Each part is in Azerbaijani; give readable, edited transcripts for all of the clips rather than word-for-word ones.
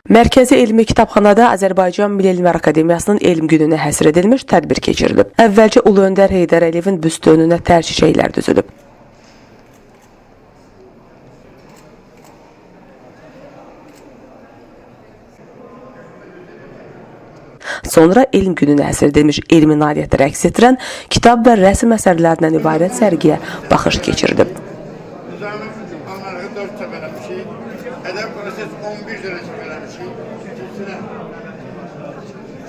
Mərkəzi Elmi Kitabxanada Azərbaycan Milli Elmlər Akademiyasının elm gününə həsr edilmiş tədbir keçirilib. Əvvəlcə Ulu Öndər Heydər Əliyevin büstü önünə tər çiçəklər düzülüb. Sonra elm gününə həsr edilmiş elmi nailiyyətləri əks etdirən kitab və rəsm əsərlərindən ibarət sərgiyə baxış keçirilib. Nizami Almanahı 4 səhv eləmişik. Ədəb proses 11 dənə səhv eləmişik. İkincinə.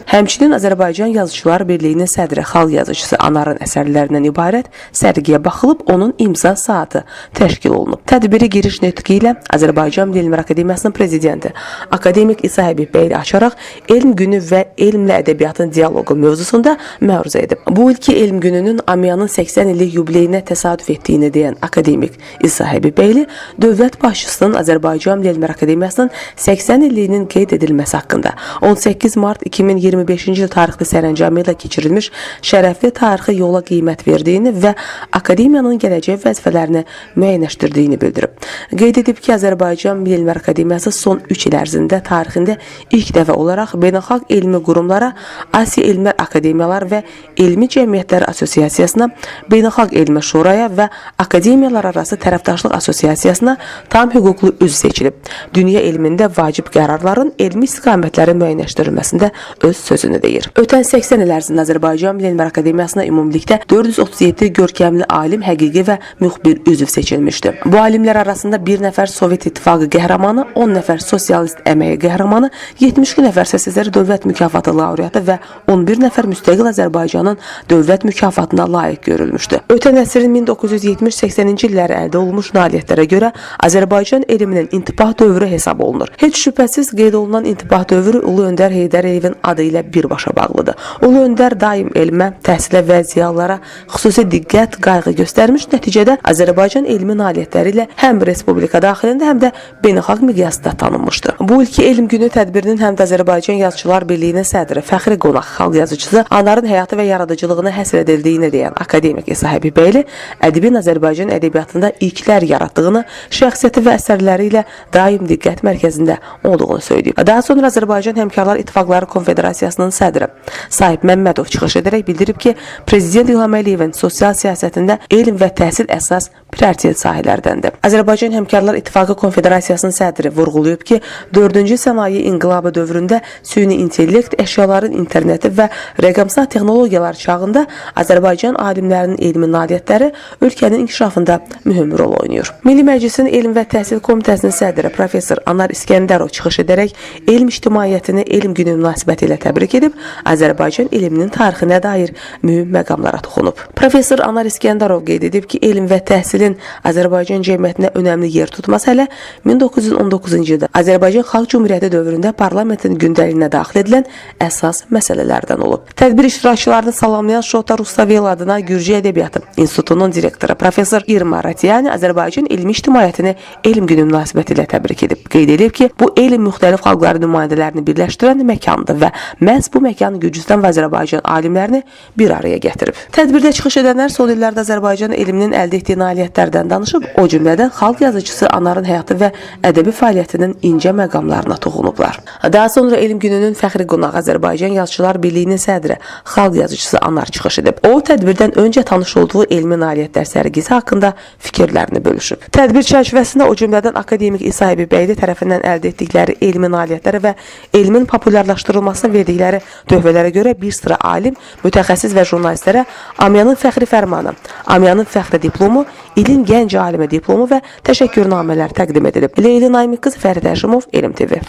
Həmçinin Azərbaycan Yazıçılar Birliyinin sədri xalq yazıçısı Anarın əsərlərindən ibarət sərgiyə baxılıb, onun imza saatı təşkil olunub. Tədbiri giriş nitqi ilə Azərbaycan Milli Elmlər Akademiyasının prezidenti akademik İsa Həbibbəyli açaraq elm günü və elmlə ədəbiyyatın dialoqu mövzusunda məruzə edib. Bu ilki elm gününün AMİA-nın 80 illik yubileyinə təsadüf etdiyini deyən akademik İsa Həbibbəyli dövlət başçısının Azərbaycan Milli Elmlər Akademiyasının 80 illiyinin qeyd edilməsi haqqında 18 mart 2025-ci il tarixli sərəncamı ilə keçirilmiş şərəfli tarixi yola qiymət verdiyini və akademiyanın gələcək vəzifələrini müəyyənləşdirdiyini bildirib. Qeyd edib ki, Azərbaycan Milli Elmlər Akademiyası son 3 il ərzində tarixində ilk dəfə olaraq beynəlxalq elmi qurumlara, Asiya Elmlər Akademiyalar və Elmi Cəmiyyətlər Assosiasiyasına, Beynəlxalq Elmi Şuraya və Akademiyalar Arası Tərəfdaşlıq Assosiasiyasına tam hüquqlu üzv seçilib. Dünya elmində vacib qərarların elmi istiqamətlərin müəyyənləşdirilməsində öz sözünü deyir. Ötən 80 il ərzində Azərbaycan Milli Elmlər Akademiyasına ümumilikdə 437 görkəmli alim, həqiqi və müxbir üzv seçilmişdi. Bu alimlər arasında bir nəfər Sovet İttifaqı qəhrəmanı, 10 nəfər sosialist əməyi qəhrəmanı, 72 nəfər SSR Dövlət Mükafatı laureatı və 11 nəfər müstəqil Azərbaycanın dövlət mükafatına layiq görülmüşdü. Ötən əsrin 1970-80-ci illəri əldə olunmuş nailiyyətlərə görə Azərbaycan elminin intibah dövrü hesab olunur. Heç şübhəsiz qeyd olunan intibah dövrü Ulu Öndər Heydər Əliyevin adı ilə birbaşa bağlıdır. Ulu Öndər daim elmə, təhsilə və ziyalılara xüsusi diqqət, qayğı göstərmiş, nəticədə Azərbaycan elmi nailiyyətləri ilə həm respublika daxilində, həm də beynəlxalq miqyasda tanınmışdı. Bu ilki elm günü tədbirinin həm də Azərbaycan Yazıçılar Birliyinin sədri, fəxri qonaq, xalq yazıçısı Anarın həyatı və yaradıcılığına həsr edildiyini deyən akademik İsa Həbibbəyli ədibin Azərbaycan ədəbiyyatında ilklər yaratdığını, şəxsiyyəti və əsərləri ilə daim diqqət mərkəzində olduğunu söyləyib. Daha sonra Azərbaycan Həmkarlar İttifaqları Konfederasiyasının sədri Sahib Məmmədov çıxış edərək bildirib ki, Prezident İlham Əliyevin sosial siyasətində elm və təhsil əsas prioritet sahələrdəndir. Azərbaycan Həmkarlar İttifaqı Konfederasiyasının sədri vurğulayıb ki, 4-cü sənaye inqilabı dövründə süni intellekt, əşyaların interneti və rəqəmsal texnologiyalar çağında Azərbaycan alimlərinin elmi nailiyyətləri ölkənin inkişafında mühüm rol oynayır. Milli Məclisin Elm və Təhsil Komitəsinin sədri professor Anar İskəndərov çıxış edərək elm ictimaiyyətini elm günü münasibəti ilə təbrik edib, Azərbaycan elminin tarixinə dair mühüm məqamlara toxunub. Professor Anar İskəndərov qeyd edib ki, elm və təhsilin Azərbaycan cəmiyyətində önəmli yer tutması hələ 1919-cu ildə Azərbaycan Xalq Cümhuriyyəti dövründə parlamentin gündəliyinə daxil edilən əsas məsələlərdən olub. Tədbir iştirakçılarını salamlayan Şota Rustaveli adına Gürcü Ədəbiyyatı İnstitutunun direktoru professor Irma Ratiyani Azərbaycan elmi ictimaiyyətini elm günü münasibəti ilə təbrik edib. Qeyd edib ki, bu elm müxtəlif xalqların nümayəndələrini birləşdirən məkandır və məhz bu məkan Gürcüstan və Azərbaycan alimlərini bir araya gətirib. Tədbirdə çıxış edənlər son illərdə Azərbaycan elminin əldə etdiyi nailiyyətlərdən danışıb, o cümlədən xalq yazıçısı Anarın həyatı və ədəbi fəaliyyətinin incə məqamlarına toxunublar. Daha sonra elm gününün fəxri qonağı Azərbaycan Yazıçılar Birliyinin sədri, xalq yazıçısı Anar çıxış edib. O, tədbirdən öncə tanış olduğu elmi nailiyyətlər sərgisi haqqında fikirlərini bölüşüb. Tədbir çərçivəsində o cümlədən akademik İsa Həbibbəyli tərəfindən əldə etdikləri elmi nailiyyətlərə və elmin populyarlaşdırılmasına verdikləri töhfələrə görə bir sıra alim, mütəxəssis və jurnalistlərə AMİA-nın fəxri fərmanı, AMİA-nın fəxri diplomu, ilin gənc alimi diplomu və təşəkkürnamələr təqdim edilib. Leyli Namiq qızı, Fərid Həşimov, Elm TV.